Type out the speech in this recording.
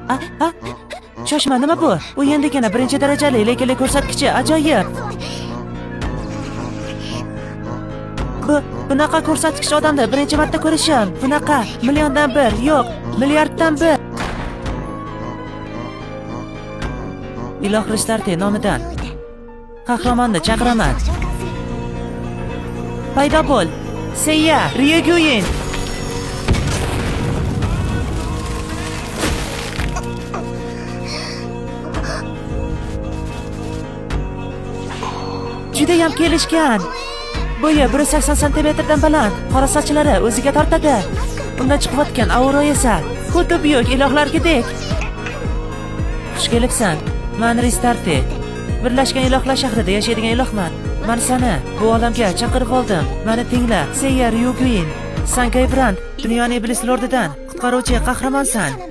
A, a? Shoshma, nima bu? U endigina birinchi darajali, lekin ko'rsatkichi ajoyib. Bu bunaqa ko'rsatkich odamda birinchi marta ko'rishim. Bunaqa milliondan bir, yo'q, milliarddan bir. Iloh Ristarte nomidan qahramonni chaqiraman. Paydo bo'l. Seiya, Ryuguin. Judayam kelishgan. Bo'yi 180 santimetrdan baland, qora sochlari o'ziga tortadi. Undan chiqayotgan aura esa xuddi buyuk ilohlargidek. Xush kelibsan. Man Ristarte. Birlashgan ilohlar shahrida yashaydigan ilohman. Man seni bu olamga chaqirib oldim. Meni tingla, Seiya Ryuguin. San Brand, dunyoni iblis lordidan qutqaruvchi qahramonsan.